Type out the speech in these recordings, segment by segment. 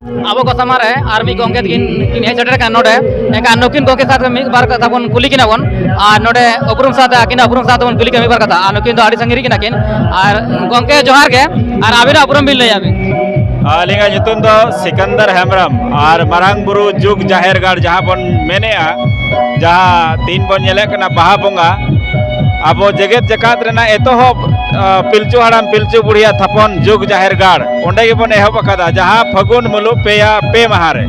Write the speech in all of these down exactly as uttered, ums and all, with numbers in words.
ᱟᱵᱚ ᱠᱚ ᱥᱟᱢᱟᱝ ᱨᱮ ᱟᱨ ᱢᱤᱫ ᱜᱚᱢᱠᱮ ᱛᱟᱹᱠᱤᱱ ᱠᱤᱱ ᱦᱮᱡ ᱥᱮᱴᱮᱨ ᱟᱠᱟᱱᱟ ᱱᱚᱰᱮ᱾ ᱮᱱᱠᱷᱟᱱ ᱱᱩᱠᱤᱱ ᱜᱚᱢᱠᱮ ᱥᱟᱶᱛᱮ ᱢᱤᱫ ᱵᱟᱨ ᱠᱟᱛᱷᱟ ᱵᱚᱱ ᱠᱩᱞᱤ ᱠᱤᱱᱟ ᱵᱚᱱ, ᱟᱨ ᱱᱚᱰᱮ ᱩᱯᱨᱩᱢ ᱥᱟᱶᱛᱮ ᱟᱹᱠᱤᱱᱟᱜ ᱩᱯᱨᱩᱢ ᱥᱟᱶᱛᱮ ᱵᱚᱱ ᱠᱩᱞᱤ ᱠᱤᱱᱟ ᱢᱤᱫ ᱵᱟᱨ ᱠᱟᱛᱷᱟ᱾ ᱟᱨ ᱱᱩᱠᱤᱱ ᱫᱚ ᱟᱹᱰᱤ ᱥᱟᱺᱜᱤᱧ ᱨᱮ ᱠᱤᱱᱟ ᱠᱤᱱ᱾ ᱟᱨ ᱜᱚᱢᱠᱮ ᱡᱚᱦᱟᱨ ᱜᱮ, ᱟᱨ ᱟᱹᱵᱤᱱᱟᱜ ᱩᱯᱨᱩᱢ ᱵᱤᱱ ᱞᱟᱹᱭᱟ ᱵᱤᱱ? ᱟᱹᱞᱤᱧᱟᱜ ᱧᱩᱛᱩᱢ ᱫᱚ ᱥᱤᱠᱟᱱᱫᱟᱨ ᱦᱮᱢᱵᱨᱚᱢ, ᱟᱨ ᱢᱟᱨᱟᱝ ᱵᱩᱨᱩ ᱡᱩᱜᱽ ᱡᱟᱦᱮᱨ ᱜᱟᱲ ᱡᱟᱦᱟᱸ ᱵᱚᱱ ᱢᱮᱱᱮᱜᱼᱟ, ᱡᱟᱦᱟᱸ ᱛᱤᱦᱤᱧ ᱵᱚᱱ ᱧᱮᱞᱮᱫ ᱠᱟᱱᱟ ᱵᱟᱦᱟ ᱵᱚᱸᱜᱟ, ᱟᱵᱚ ᱡᱮᱜᱮᱛ ᱡᱟᱠᱟᱛ ᱨᱮᱱᱟᱜ ᱮᱛᱚᱦᱚᱵ, ᱟ, ᱯᱤᱞᱪᱩ ᱦᱟᱲᱟᱢ ᱯᱤᱞᱪᱩ ᱵᱩᱲᱦᱤᱭᱟᱜ ᱛᱷᱟᱯᱚᱱ ᱡᱩᱜᱽ ᱡᱟᱦᱮᱨ ᱜᱟᱲ, ᱚᱸᱰᱮ ᱜᱮᱵᱚᱱ ᱮᱦᱚᱵ ᱟᱠᱟᱫᱟ, ᱡᱟᱦᱟᱸ ᱯᱷᱟᱹᱜᱩᱱ ᱢᱩᱞᱩᱜ ᱯᱮᱭᱟ ᱯᱮ ᱢᱟᱦᱟ ᱨᱮ᱾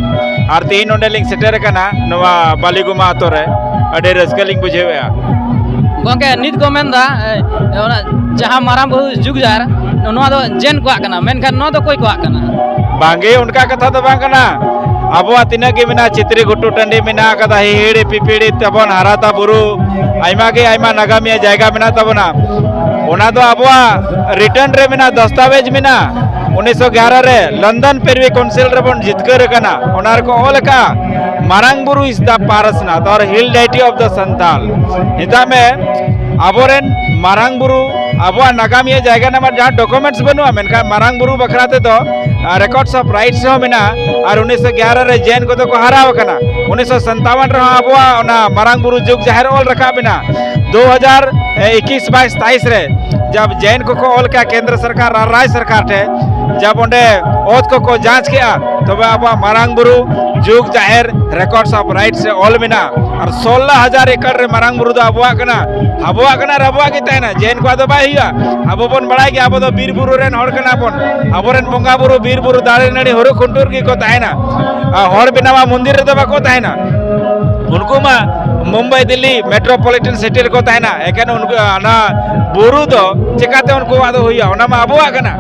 ᱟᱨ ᱛᱤᱦᱤᱧ ᱱᱚᱸᱰᱮ ᱞᱤᱧ ᱥᱮᱴᱮᱨ ᱟᱠᱟᱱᱟ ᱱᱚᱣᱟ ᱵᱟᱹᱞᱤᱜᱩᱢᱟ ᱟᱛᱳ ᱨᱮ, ᱟᱹᱰᱤ ᱨᱟᱹᱥᱠᱟᱹ ᱞᱤᱧ ᱵᱩᱡᱷᱟᱹᱣᱮᱫᱼᱟ᱾ ᱜᱚᱢᱠᱮ, ᱱᱤᱛ ᱠᱚ ᱢᱮᱱᱫᱟ, ᱮ, ᱚᱱᱟ ᱡᱟᱦᱟᱸ ᱢᱟᱨᱟᱝ ᱵᱩᱨᱩ ᱡᱩᱜᱽ ᱡᱟᱦᱮᱨ, ᱱᱚᱣᱟ ᱫᱚ ᱡᱮᱱ ᱠᱚᱣᱟᱜ ᱠᱟᱱᱟ, ᱢᱮᱱᱠᱷᱟᱱ ᱱᱚᱣᱟ ᱫᱚ ᱚᱠᱚᱭ ᱠᱚᱣᱟᱜ ᱠᱟᱱᱟ? ᱵᱟᱝᱜᱮ, ᱚᱱᱠᱟ ᱠᱟᱛᱷᱟ ᱫᱚ ᱵᱟᱝ ᱠᱟᱱᱟ᱾ ᱟᱵᱚᱣᱟᱜ ᱛᱤᱱᱟᱹᱜ ᱜᱮ ᱢᱮᱱᱟᱜᱼᱟ, ᱪᱤᱛᱨᱤ ᱜᱷᱩᱴᱩ ᱴᱟᱺᱰᱤ ᱢᱮᱱᱟᱜ ᱟᱠᱟᱫᱟ, ᱦᱤᱦᱤᱲᱤ ᱯᱤᱯᱤᱲᱤ ᱛᱮᱵᱚᱱ ᱦᱟᱨᱟᱛᱟ ᱵᱩᱨᱩ, ᱟᱭᱢᱟ ᱜᱮ ᱟᱭᱢᱟ ᱱᱟᱜᱟᱢᱤᱭᱟᱹ ᱡᱟᱭᱜᱟ ᱢᱮᱱᱟᱜ ᱛᱟᱵᱚᱱᱟ᱾ ᱚᱱᱟ ᱫᱚ ᱟᱵᱚᱣᱟᱜ ᱨᱤᱴᱟᱨᱱ ᱨᱮ ᱢᱮᱱᱟᱜᱼᱟ, ᱫᱚᱥᱛᱟᱵᱮᱡᱽ ᱢᱮᱱᱟᱜᱼᱟ᱾ ᱩᱱᱤᱥᱥᱚ ᱮᱜᱟᱨᱚ ᱨᱮ ᱞᱚᱱᱰᱚᱱ ᱯᱨᱤᱵᱷᱤ ᱠᱟᱣᱩᱱᱥᱤᱞ ᱨᱮᱵᱚᱱ ᱡᱤᱛᱠᱟᱹᱨ ᱟᱠᱟᱱᱟ, ᱚᱱᱟ ᱨᱮᱠᱚ ᱚᱞ ᱟᱠᱟᱫᱼᱟ, ᱢᱟᱨᱟᱝ ᱵᱩᱨᱩ is the Parasnath or hill deity of the Santal. ᱢᱮᱛᱟᱜ ᱢᱮ, ᱟᱵᱚᱨᱮᱱ ᱢᱟᱨᱟᱝ ᱵᱩᱨᱩ, ᱟᱵᱚᱣᱟᱜ ᱱᱟᱜᱟᱢᱤᱭᱟᱹ ᱡᱟᱭᱜᱟ ᱨᱮᱱᱟᱜ ᱢᱟ ᱡᱟᱦᱟᱸ ᱰᱚᱠᱩᱢᱮᱱᱴᱥ ᱵᱟᱹᱱᱩᱜᱼᱟ, ᱢᱮᱱᱠᱷᱟᱱ ᱢᱟᱨᱟᱝ ᱵᱩᱨᱩ ᱵᱟᱠᱷᱨᱟ ᱛᱮᱫᱚ, ᱟ, ᱨᱮᱠᱚᱨᱰᱥ ᱚᱯᱷ ᱨᱟᱭᱤᱴᱥ ᱦᱚᱸ ᱢᱮᱱᱟᱜᱼᱟ᱾ ᱟᱨ ᱩᱱᱤᱥᱥᱚ ᱮᱜᱟᱨᱚ ᱨᱮ ᱡᱮᱱ ᱠᱚᱫᱚ ᱠᱚ ᱦᱟᱨᱟᱣ ᱟᱠᱟᱱᱟ᱾ ᱩᱱᱤᱥᱥᱚ ᱥᱟᱱᱛᱟᱣᱟᱱ ᱨᱮᱦᱚᱸ ᱟᱵᱚᱣᱟᱜ ᱚᱱᱟ ᱢᱟᱨᱟᱝ ᱵᱩᱨᱩ ᱡᱩᱜᱽ ᱡᱟᱦᱮᱨ ᱚᱞ ᱨᱟᱠᱟᱵ ᱮᱱᱟ᱾ ᱫᱩ ᱦᱟᱡᱟᱨ ᱤᱠᱤᱥ ᱵᱟᱭᱤᱥ ᱛᱮᱭᱤᱥ ᱨᱮ ᱡᱟᱵ ᱡᱮᱱ ᱠᱚᱠᱚ ᱚᱞ ᱠᱮᱜᱼᱟ ᱠᱮᱱᱫᱨᱚ ᱥᱚᱨᱠᱟᱨ ᱟᱨ ᱨᱟᱡᱽ ᱥᱚᱨᱠᱟᱨ ᱴᱷᱮᱱ, ᱡᱟᱵ ᱚᱸᱰᱮ ᱚᱛ ᱠᱚᱠᱚ ᱡᱟᱸᱪ ᱠᱮᱜᱼᱟ, ᱛᱚᱵᱮ ᱟᱵᱚᱣᱟᱜ ᱢᱟᱨᱟᱝ ᱵᱩᱨᱩ ᱡᱩᱜᱽ ᱡᱟᱦᱮᱨ ᱨᱮᱠᱚᱨᱰᱥ ᱚᱯᱷ ᱨᱟᱭᱤᱴᱥ ᱨᱮ ᱚᱞ ᱢᱮᱱᱟᱜᱼᱟ᱾ ᱟᱨ ᱥᱳᱞᱞᱳ ᱦᱟᱡᱟᱨ ᱮᱠᱚᱨ ᱨᱮ ᱢᱟᱨᱟᱝ ᱵᱩᱨᱩ ᱫᱚ ᱟᱵᱚᱣᱟᱜ ᱠᱟᱱᱟ, ᱟᱵᱚᱣᱟᱜ ᱠᱟᱱᱟ ᱟᱨ ᱟᱵᱚᱣᱟᱜ ᱜᱮ ᱛᱟᱦᱮᱱᱟ᱾ ᱡᱮᱱ ᱠᱚᱣᱟᱜ ᱫᱚ ᱵᱟᱭ ᱦᱩᱭᱩᱜᱼᱟ᱾ ᱟᱵᱚ ᱵᱚᱱ ᱵᱟᱲᱟᱭ ᱜᱮᱭᱟ, ᱟᱵᱚ ᱫᱚ ᱵᱤᱨ ᱵᱩᱨᱩ ᱨᱮᱱ ᱦᱚᱲ ᱠᱟᱱᱟ ᱵᱚᱱ᱾ ᱟᱵᱚᱨᱮᱱ ᱵᱚᱸᱜᱟ ᱵᱩᱨᱩ ᱵᱤᱨ ᱵᱩᱨᱩ, ᱫᱟᱨᱮ ᱱᱟᱹᱲᱤ, ᱦᱩᱨᱩ ᱠᱷᱩᱱᱴᱩᱨ ᱜᱮᱠᱚ ᱛᱟᱦᱮᱱᱟ᱾ ᱟᱨ ᱦᱚᱲ ᱵᱮᱱᱟᱣᱟ ᱢᱚᱱᱫᱤᱨ ᱨᱮᱫᱚ ᱵᱟᱠᱚ ᱛᱟᱦᱮᱱᱟ᱾ ᱩᱱᱠᱩ ᱢᱟ ᱢᱩᱢᱵᱟᱭ, ᱫᱤᱞᱞᱤ, ᱢᱮᱴᱨᱳᱯᱚᱞᱤᱴᱟᱱ ᱥᱤᱴᱤ ᱨᱮᱠᱚ ᱛᱟᱦᱮᱱᱟ᱾ ᱮᱠᱮᱱ ᱩᱱᱠᱩ, ᱚᱱᱟ ᱵᱩᱨᱩ ᱫᱚ ᱪᱮᱠᱟᱛᱮ ᱩᱱᱠᱩᱣᱟᱜ ᱫᱚ ᱦᱩᱭᱩᱜᱼᱟ? ᱚᱱᱟ ᱢᱟ ᱟᱵᱚᱣᱟᱜ ᱠᱟᱱᱟ᱾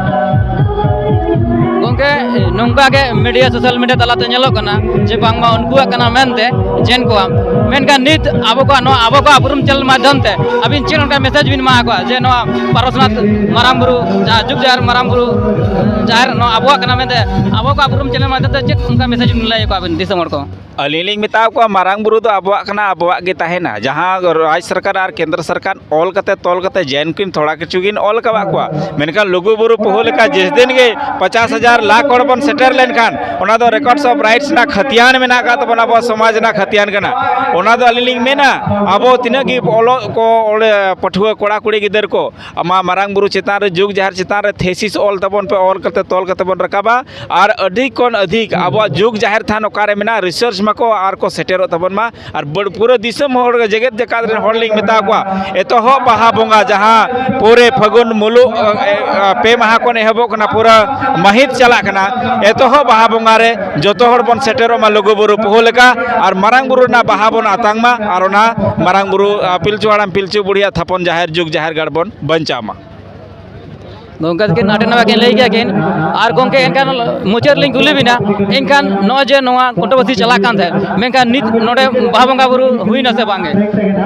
ᱜᱚᱢᱠᱮ, ᱱᱚᱝᱠᱟ ᱜᱮ ᱢᱤᱰᱤᱭᱟ, ᱥᱳᱥᱟᱞ ᱢᱤᱰᱤᱭᱟ ᱛᱟᱞᱟᱛᱮ ᱧᱮᱞᱚᱜ ᱠᱟᱱᱟ ᱡᱮ ᱵᱟᱝᱢᱟ ᱩᱱᱠᱩᱣᱟᱜ ᱠᱟᱱᱟ ᱢᱮᱱᱛᱮ ᱡᱮᱱ ᱠᱚᱣᱟᱜ᱾ ᱢᱮᱱᱠᱷᱟᱱ ᱱᱤᱛ ᱟᱵᱚ ᱠᱚᱣᱟᱜ ᱱᱚᱣᱟ ᱟᱵᱚ ᱠᱚᱣᱟᱜ ᱩᱯᱨᱩᱢ ᱪᱮᱱᱮᱞ ᱢᱟᱫᱽᱫᱷᱚᱢ ᱛᱮ ᱟᱹᱵᱤᱱ ᱪᱮᱫ ᱚᱱᱠᱟ ᱢᱮᱥᱮᱡᱽ ᱵᱤᱱ ᱮᱢᱟ ᱠᱚᱣᱟ ᱡᱮ ᱱᱚᱣᱟ ᱯᱟᱨᱚᱥᱱᱟᱛᱷ ᱢᱟᱨᱟᱝ ᱵᱩᱨᱩ, ᱡᱟᱦᱟᱸ ᱡᱩᱜᱽ ᱡᱟᱦᱮᱨ ᱢᱟᱨᱟᱝ ᱵᱩᱨᱩ ᱡᱟᱦᱮᱨ ᱱᱚᱣᱟ ᱟᱵᱚᱣᱟᱜ ᱠᱟᱱᱟ ᱢᱮᱱᱛᱮ ᱟᱵᱚ ᱠᱚᱣᱟᱜ ᱩᱯᱨᱩᱢ ᱪᱮᱱᱮᱞ ᱢᱟᱫᱽᱫᱷᱚᱢ ᱛᱮ ᱪᱮᱫ ᱚᱱᱠᱟ ᱢᱮᱥᱮᱡᱽ ᱵᱤᱱ ᱞᱟᱹᱭ ᱟᱠᱚᱣᱟ ᱟᱹᱵᱤᱱ ᱫᱤᱥᱚᱢ ᱦᱚᱲ ᱠᱚ? ᱟᱹᱞᱤᱧ ᱞᱤᱧ ᱢᱮᱛᱟ ᱠᱚᱣᱟ, ᱢᱟᱨᱟᱝ ᱵᱩᱨᱩ ᱫᱚ ᱟᱵᱚᱣᱟᱜ ᱠᱟᱱᱟ, ᱟᱵᱚᱣᱟᱜ ᱜᱮ ᱛᱟᱦᱮᱱᱟ᱾ ᱡᱟᱦᱟᱸ ᱨᱟᱡᱽ ᱥᱚᱨᱠᱟᱨ ᱟᱨ ᱠᱮᱱᱫᱨᱚ ᱥᱚᱨᱠᱟᱨ ᱚᱞ ᱠᱟᱛᱮ ᱛᱚᱞ ᱠᱟᱛᱮ ᱡᱮᱱ ᱠᱤᱱ ᱛᱷᱚᱲᱟ ᱠᱤᱪᱷᱩ ᱠᱤᱱ ᱚᱞ ᱟᱠᱟᱫ ᱠᱚᱣᱟ, ᱢᱮᱱᱠᱷᱟᱱ ᱞᱩᱜᱩ ᱵᱩᱨᱩ ᱯᱩᱦᱩ ᱞᱮᱠᱟ ᱡᱮᱥ ᱫᱤᱱ ᱜᱮ ᱯᱚᱪᱟᱥ ᱦᱟᱡᱟᱨ ᱞᱟᱠᱷ ᱦᱚᱲ ᱵᱚᱱ ᱥᱮᱴᱮᱨ ᱞᱮᱱᱠᱷᱟᱱ, ᱚᱱᱟ ᱫᱚ ᱨᱮᱠᱚᱨᱰᱥ ᱚᱯᱷ ᱨᱟᱭᱤᱴᱥ ᱨᱮᱱᱟᱜ ᱠᱷᱟᱹᱛᱤᱭᱟᱱ ᱢᱮᱱᱟᱜ ᱟᱠᱟᱫ ᱛᱟᱵᱚᱱᱟ, ᱟᱵᱚᱣᱟᱜ ᱥᱚᱢᱟᱡᱽ ᱨᱮᱱᱟᱜ ᱠᱷᱟᱹᱛᱤᱭᱟᱱ ᱠᱟᱱᱟ᱾ ᱚᱱᱟ ᱫᱚ ᱟᱹᱞᱤᱧ ᱞᱤᱧ ᱢᱮᱱᱟ, ᱟᱵᱚ ᱛᱤᱱᱟᱹᱜ ᱜᱮ ᱚᱞᱚᱜ ᱠᱚ, ᱚᱞ-, ᱯᱟᱹᱴᱷᱩᱣᱟᱹ ᱠᱚᱲᱟ ᱠᱩᱲᱤ ᱜᱤᱫᱟᱹᱨ ᱠᱚ, ᱟᱢᱟᱜ ᱢᱟᱨᱟᱝ ᱵᱩᱨᱩ ᱪᱮᱛᱟᱱ ᱨᱮ, ᱡᱩᱜᱽ ᱡᱟᱦᱮᱨ ᱪᱮᱛᱟᱱ ᱨᱮ ᱛᱷᱮᱥᱤᱥ ᱚᱞ ᱛᱟᱵᱚᱱ ᱯᱮ, ᱚᱞ ᱠᱟᱛᱮ ᱛᱚᱞ ᱠᱟᱛᱮ ᱵᱚᱱ ᱨᱟᱠᱟᱵᱟ᱾ ᱟᱨ ᱟᱹᱰᱤ ᱠᱷᱚᱱ ᱟᱹᱫᱷᱤᱠ ᱟᱵᱚᱣᱟᱜ ᱡᱩᱜᱽ ᱡᱟᱦᱮᱨ ᱛᱷᱟᱱ ᱚᱠᱟᱨᱮ ᱢᱮᱱᱟᱜᱼᱟ, ᱨᱤᱥᱟᱨᱪ ᱢᱟᱠᱚ ᱟᱨ ᱠᱚ ᱥᱮᱴᱮᱨᱚᱜ ᱛᱟᱵᱚᱱ ᱢᱟ᱾ ᱟᱨ ᱵᱟᱹᱲ-, ᱯᱩᱨᱟᱹ ᱫᱤᱥᱚᱢ ᱦᱚᱲ, ᱡᱮᱜᱮᱛ ᱡᱟᱠᱟᱛ ᱨᱮᱱ ᱦᱚᱲ ᱞᱤᱧ ᱢᱮᱛᱟ ᱠᱚᱣᱟ, ᱮᱛᱚᱦᱚᱵ ᱵᱟᱦᱟ ᱵᱚᱸᱜᱟ ᱡᱟᱦᱟᱸ ᱯᱩᱨᱮ ᱯᱷᱟᱹᱜᱩᱱ ᱢᱩᱞᱩᱜ, ᱮ, ᱮ, ᱯᱮ ᱢᱟᱦᱟ ᱠᱷᱚᱱ ᱮᱦᱚᱵᱚᱜ ᱠᱟᱱᱟ, ᱯᱩᱨᱟᱹ ᱢᱟᱹᱦᱤᱛ ᱪᱟᱞᱟᱜ ᱠᱟᱱᱟ, ᱮᱛᱚᱦᱚᱵ ᱵᱟᱦᱟ ᱵᱚᱸᱜᱟ ᱨᱮ ᱡᱚᱛᱚ ᱦᱚᱲ ᱵᱚᱱ ᱥᱮᱴᱮᱨᱚᱜ ᱢᱟ ᱞᱩᱜᱩ ᱵᱩᱨᱩ ᱯᱩᱦᱩ ᱞᱮᱠᱟ, ᱟᱨ ᱢᱟᱨᱟᱝ ᱵᱩᱨᱩ ᱨᱮᱱᱟᱜ ᱵᱟᱦᱟ ᱵᱚᱱ ᱟᱛᱟᱝ ᱢᱟ, ᱟᱨ ᱚᱱᱟ ᱢᱟᱨᱟᱝ ᱵᱩᱨᱩ, ᱟ, ᱯᱤᱞᱪᱩ ᱦᱟᱲᱟᱢ ᱯᱤᱞᱪᱩ ᱵᱩᱲᱦᱤᱭᱟᱜ ᱛᱷᱟᱯᱚᱱ ᱡᱟᱦᱮᱨ, ᱡᱩᱜᱽ ᱡᱟᱦᱮᱨ ᱜᱟᱲ ᱵᱚᱱ ᱵᱟᱧᱪᱟᱣ ᱢᱟ᱾ ᱜᱚᱢᱠᱮ ᱛᱟᱹᱠᱤᱱ ᱟᱹᱰᱤ ᱱᱟᱯᱟᱭ ᱠᱤᱱ ᱞᱟᱹᱭ ᱠᱮᱫᱟ ᱠᱤᱱ᱾ ᱟᱨ ᱜᱚᱢᱠᱮ, ᱮᱱᱠᱷᱟᱱ ᱢᱩᱪᱟᱹᱫ ᱨᱮᱞᱤᱧ ᱠᱩᱞᱤ ᱵᱤᱱᱟ, ᱮᱱᱠᱷᱟᱱ ᱱᱚᱜᱼᱚᱭ ᱡᱮ ᱱᱚᱣᱟ ᱠᱚᱱᱴᱨᱳᱵᱷᱟᱨᱥᱤ ᱪᱟᱞᱟᱜ ᱠᱟᱱ ᱛᱟᱦᱮᱸᱫ, ᱢᱮᱱᱠᱷᱟᱱ ᱱᱤᱛ ᱱᱚᱰᱮ ᱵᱟᱦᱟ ᱵᱚᱸᱜᱟ ᱵᱩᱨᱩ ᱦᱩᱭᱱᱟ ᱥᱮ ᱵᱟᱝᱜᱮ?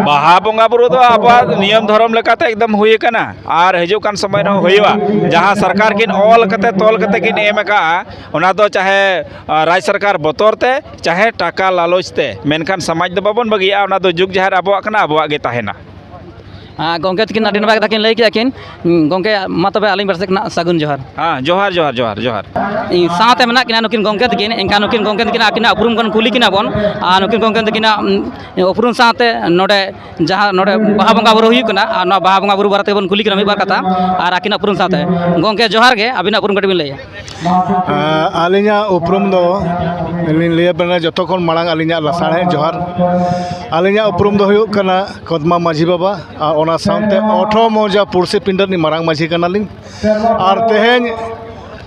ᱵᱟᱦᱟ ᱵᱚᱸᱜᱟ ᱵᱩᱨᱩ ᱫᱚ ᱟᱵᱚᱣᱟᱜ ᱱᱤᱭᱚᱢ ᱫᱷᱚᱨᱚᱢ ᱞᱮᱠᱟᱛᱮ ᱮᱠᱫᱚᱢ ᱦᱩᱭ ᱟᱠᱟᱱᱟ, ᱟᱨ ᱦᱤᱡᱩᱜ ᱠᱟᱱ ᱥᱚᱢᱚᱭ ᱨᱮᱦᱚᱸ ᱦᱩᱭᱩᱜᱼᱟ᱾ ᱡᱟᱦᱟᱸ ᱥᱚᱨᱠᱟᱨ ᱠᱤᱱ ᱚᱞ ᱠᱟᱛᱮ, ᱛᱚᱞ ᱠᱟᱛᱮ ᱠᱤᱱ ᱮᱢ ᱟᱠᱟᱫᱼᱟ, ᱚᱱᱟ ᱫᱚ ᱪᱟᱦᱮ, ᱟ, ᱨᱟᱡᱽ ᱥᱚᱨᱠᱟᱨ ᱵᱚᱛᱚᱨ ᱛᱮ, ᱪᱟᱦᱮ ᱴᱟᱠᱟ ᱞᱟᱞᱚᱪ ᱛᱮ, ᱢᱮᱱᱠᱷᱟᱱ ᱥᱚᱢᱟᱡᱽ ᱫᱚ ᱵᱟᱵᱚᱱ ᱵᱟᱹᱜᱤᱭᱟᱜᱼᱟ᱾ ᱚᱱᱟ ᱫᱚ ᱡᱩᱜᱽ ᱡᱟᱦᱮᱨ ᱟᱵᱚᱣᱟᱜ ᱠᱟᱱᱟ, ᱟᱵᱚᱣᱟᱜ ᱜᱮ ᱛᱟᱦᱮᱱᱟ᱾ ᱟᱨ ᱜᱚᱢᱠᱮ ᱛᱟᱹᱠᱤᱱ ᱟᱹᱰᱤ ᱱᱟᱯᱟᱭ ᱠᱟᱛᱷᱟ ᱠᱤᱱ ᱞᱟᱹᱭ ᱠᱮᱫᱟ ᱠᱤᱱ᱾ ᱦᱩᱸ, ᱜᱚᱢᱠᱮ, ᱢᱟ ᱛᱚᱵᱮ ᱟᱹᱞᱤᱧ ᱯᱟᱦᱴᱟ ᱥᱮᱫ ᱠᱷᱚᱱᱟᱜ ᱥᱟᱹᱜᱩᱱ ᱡᱚᱦᱟᱨ᱾ ᱦᱮᱸ, ᱡᱚᱦᱟᱨ, ᱡᱚᱦᱟᱨ, ᱡᱚᱦᱟᱨ, ᱡᱚᱦᱟᱨ᱾ ᱤᱧ ᱥᱟᱶᱛᱮ ᱢᱮᱱᱟᱜ ᱠᱤᱱᱟ ᱱᱩᱠᱤᱱ ᱜᱚᱢᱠᱮ ᱛᱟᱹᱠᱤᱱ, ᱮᱱᱠᱷᱟᱱ ᱱᱩᱠᱤᱱ ᱜᱚᱢᱠᱮ ᱛᱟᱹᱠᱤᱱᱟᱜ ᱟᱹᱠᱤᱱᱟᱜ ᱩᱯᱨᱩᱢ ᱵᱚᱱ ᱠᱩᱞᱤ ᱠᱤᱱᱟ ᱵᱚᱱ᱾ ᱟᱨ ᱱᱩᱠᱤᱱ ᱜᱚᱢᱠᱮ ᱛᱟᱹᱠᱤᱱᱟᱜ, ᱩᱢ, ᱩᱯᱨᱩᱢ ᱥᱟᱶᱛᱮ ᱱᱚᱰᱮ ᱡᱟᱦᱟᱸ ᱱᱚᱰᱮ ᱵᱟᱦᱟ ᱵᱚᱸᱜᱟ ᱵᱩᱨᱩ ᱦᱩᱭᱩᱜ ᱠᱟᱱᱟ, ᱟᱨ ᱱᱚᱣᱟ ᱵᱟᱦᱟ ᱵᱚᱸᱜᱟ ᱵᱩᱨᱩ ᱵᱟᱨᱮ ᱛᱮᱵᱚᱱ ᱠᱩᱞᱤ ᱠᱤᱱᱟ ᱢᱤᱫ ᱵᱟᱨ ᱠᱟᱛᱷᱟ᱾ ᱟᱨ ᱟᱹᱠᱤᱱᱟᱜ ᱩᱯᱨᱩᱢ ᱥᱟᱶᱛᱮ, ᱜᱚᱢᱠᱮ, ᱡᱚᱦᱟᱨ ᱜᱮ, ᱟᱹᱵᱤᱱᱟᱜ ᱩᱯᱨᱩᱢ ᱠᱟᱹᱴᱤᱡ ᱵᱤᱱ ᱞᱟᱹᱭᱟ? ᱟᱹᱞᱤᱧᱟᱜ ᱩᱯᱨᱩᱢ ᱫᱚ ᱞᱤᱧ ᱞᱟᱹᱭ ᱟᱵᱮᱱᱟ, ᱡᱚᱛᱚ ᱠᱷᱚᱱ ᱢᱟᱲᱟᱝ ᱟᱹᱞᱤᱧᱟᱜ ᱞᱟᱥᱟᱲᱦᱮᱫ ᱡᱚᱦᱟᱨ᱾ ᱟᱹᱞᱤᱧᱟᱜ ᱩᱯᱨᱩᱢ ᱫᱚ ᱦᱩᱭᱩᱜ ᱠᱟᱱᱟ ᱠᱚᱫᱢᱟ ᱢᱟᱹᱡᱷᱤ ᱵᱟᱵᱟ, ᱟᱨ ᱚᱱᱟ ᱥᱟᱶᱛᱮ ᱚᱴᱷᱨᱚ ᱢᱚᱣᱡᱟ ᱯᱩᱲᱥᱤ ᱯᱤᱸᱰᱟᱹ ᱨᱤᱱᱤᱡ ᱢᱟᱨᱟᱝ ᱢᱟᱹᱡᱷᱤ ᱠᱟᱱᱟᱞᱤᱧ᱾ ᱟᱨ ᱛᱮᱦᱮᱧ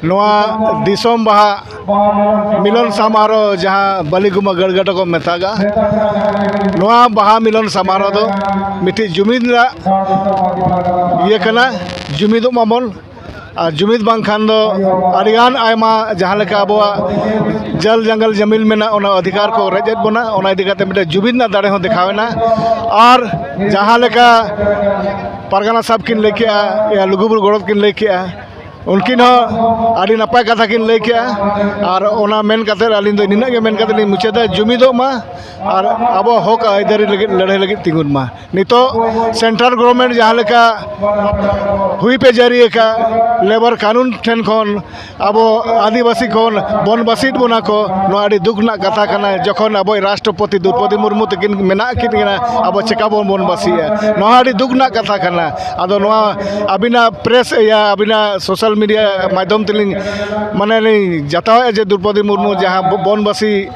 ᱱᱚᱣᱟ ᱫᱤᱥᱚᱢ ᱵᱟᱦᱟ ᱢᱤᱞᱚᱱ ᱥᱟᱢᱟᱨᱳᱦ, ᱡᱟᱦᱟᱸ ᱵᱟᱹᱞᱤᱜᱩᱢᱟ ᱜᱟᱹᱲᱜᱟᱰᱟ ᱠᱚ ᱢᱮᱛᱟᱜᱟ, ᱱᱚᱣᱟ ᱵᱟᱦᱟ ᱢᱤᱞᱚᱱ ᱥᱟᱢᱟᱨᱳᱦ ᱫᱚ ᱢᱤᱫᱴᱤᱡ ᱡᱩᱢᱤᱫ ᱨᱮᱱᱟᱜ ᱤᱭᱟᱹ ᱠᱟᱱᱟ᱾ ᱡᱩᱢᱤᱫᱚᱜ ᱢᱟᱵᱚᱱ, ᱟᱨ ᱡᱩᱢᱤᱫ ᱵᱟᱝᱠᱷᱟᱱ ᱫᱚ ᱟᱹᱰᱤᱜᱟᱱ ᱟᱭᱢᱟ, ᱡᱟᱦᱟᱸ ᱞᱮᱠᱟ ᱟᱵᱚᱣᱟᱜ ᱡᱚᱞ ᱡᱟᱝᱜᱚᱞ ᱡᱟᱢᱤᱱ ᱢᱮᱱᱟᱜ, ᱚᱱᱟ ᱚᱫᱷᱤᱠᱟᱨ ᱠᱚ ᱨᱮᱡ ᱮᱫ ᱵᱚᱱᱟ᱾ ᱚᱱᱟ ᱤᱫᱤ ᱠᱟᱛᱮ ᱢᱤᱫᱴᱮᱱ ᱡᱩᱢᱤᱫ ᱨᱮᱱᱟᱜ ᱫᱟᱲᱮ ᱦᱚᱸ ᱫᱮᱠᱷᱟᱣ ᱮᱱᱟ᱾ ᱟᱨ ᱡᱟᱦᱟᱸ ᱞᱮᱠᱟ ᱯᱟᱨᱜᱟᱱᱟ ᱥᱟᱦᱮᱵᱽ ᱠᱤᱱ ᱞᱟᱹᱭ ᱠᱮᱜᱼᱟ, ᱭᱟ ᱞᱩᱜᱩᱵᱩᱨᱩ ᱜᱚᱰᱮᱛ ᱠᱤᱱ ᱞᱟᱹᱭ ᱠᱮᱜᱼᱟ, ᱩᱱᱠᱤᱱ ᱦᱚᱸ ᱟᱹᱰᱤ ᱱᱟᱯᱟᱭ ᱠᱟᱛᱷᱟ ᱠᱤᱱ ᱞᱟᱹᱭ ᱠᱮᱜᱼᱟ᱾ ᱟᱨ ᱚᱱᱟ ᱢᱮᱱ ᱠᱟᱛᱮ ᱟᱹᱞᱤᱧ ᱫᱚ ᱱᱤᱱᱟᱹᱜ ᱜᱮ ᱢᱮᱱ ᱠᱟᱛᱮ ᱞᱤᱧ ᱢᱩᱪᱟᱹᱫᱟ, ᱡᱩᱢᱤᱫᱚᱜ ᱢᱟ ᱟᱨ ᱟᱵᱚ ᱦᱚᱠ ᱟᱹᱭᱫᱟᱹᱨᱤ ᱞᱟᱹᱜᱤᱫ ᱞᱟᱹᱲᱦᱟᱹᱭ ᱞᱟᱹᱜᱤᱫ ᱛᱤᱸᱜᱩᱱ ᱢᱟ᱾ ᱱᱤᱛᱚᱜ ᱥᱮᱱᱴᱨᱟᱞ ᱜᱚᱵᱷᱚᱨᱱᱢᱮᱱᱴ ᱡᱟᱦᱟᱸ ᱞᱮᱠᱟ ᱦᱩᱭ ᱯᱮ ᱡᱟᱹᱨᱤ ᱟᱠᱟᱫ, ᱞᱮᱵᱟᱨ ᱠᱟᱹᱱᱩᱱ ᱴᱷᱮᱱ ᱠᱷᱚᱱ ᱟᱵᱚ ᱟᱹᱫᱤᱵᱟᱹᱥᱤ ᱠᱷᱚᱱ ᱵᱚᱱ ᱵᱟᱹᱥᱤᱫ ᱵᱚᱱᱟ ᱠᱚ, ᱱᱚᱣᱟ ᱟᱹᱰᱤ ᱫᱩᱠ ᱨᱮᱱᱟᱜ ᱠᱟᱛᱷᱟ ᱠᱟᱱᱟ᱾ ᱡᱚᱠᱷᱚᱱ ᱟᱵᱚᱭᱤᱡ ᱨᱟᱥᱴᱨᱚᱯᱚᱛᱤ ᱫᱨᱳᱯᱚᱫᱤ ᱢᱩᱨᱢᱩ ᱛᱟᱹᱠᱤᱱ ᱢᱮᱱᱟᱜ ᱠᱤᱱ ᱠᱟᱱᱟ, ᱟᱵᱚ ᱪᱮᱠᱟ ᱵᱚᱱ ᱵᱚᱱ ᱵᱟᱹᱥᱤᱜᱼᱟ? ᱱᱚᱣᱟ ᱟᱹᱰᱤ ᱫᱩᱠ ᱨᱮᱱᱟᱜ ᱠᱟᱛᱷᱟ ᱠᱟᱱᱟ᱾ ᱟᱫᱚ ᱱᱚᱣᱟ ᱟᱹᱵᱤᱱᱟᱜ ᱯᱨᱮᱥ, ᱤᱭᱟᱹ, ᱟᱹᱵᱤᱱᱟᱜ ᱥᱳᱥᱟᱞ ᱢᱤᱰᱤᱭᱟ ᱢᱟᱫᱽᱫᱷᱚᱢ ᱛᱮᱞᱤᱧ, ᱢᱟᱱᱮ, ᱞᱤᱧ ᱡᱟᱛᱟᱣᱮᱫᱼᱟ ᱡᱮ ᱫᱨᱳᱯᱚᱫᱤ ᱢᱩᱨᱢᱩ ᱡᱟᱦᱟᱸ ᱵᱚ-, ᱵᱚᱱᱵᱟᱥᱤ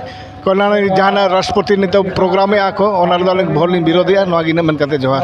ᱠᱚ, ᱚᱱᱟ ᱡᱟᱦᱟᱱᱟᱜ ᱨᱟᱥᱴᱨᱚᱯᱚᱛᱤ ᱱᱤᱛᱚᱜ ᱯᱨᱳᱜᱨᱟᱢᱮᱫᱼᱟ ᱠᱚ, ᱚᱱᱟ ᱨᱮᱫᱚ ᱟᱹᱞᱤᱧ ᱵᱷᱳᱴ ᱞᱤᱧ ᱵᱤᱨᱳᱫᱷᱮᱜᱼᱟ᱾ ᱱᱚᱣᱟ ᱜᱮ ᱤᱱᱟᱹᱜ ᱢᱮᱱ ᱠᱟᱛᱮ ᱡᱚᱦᱟᱨ᱾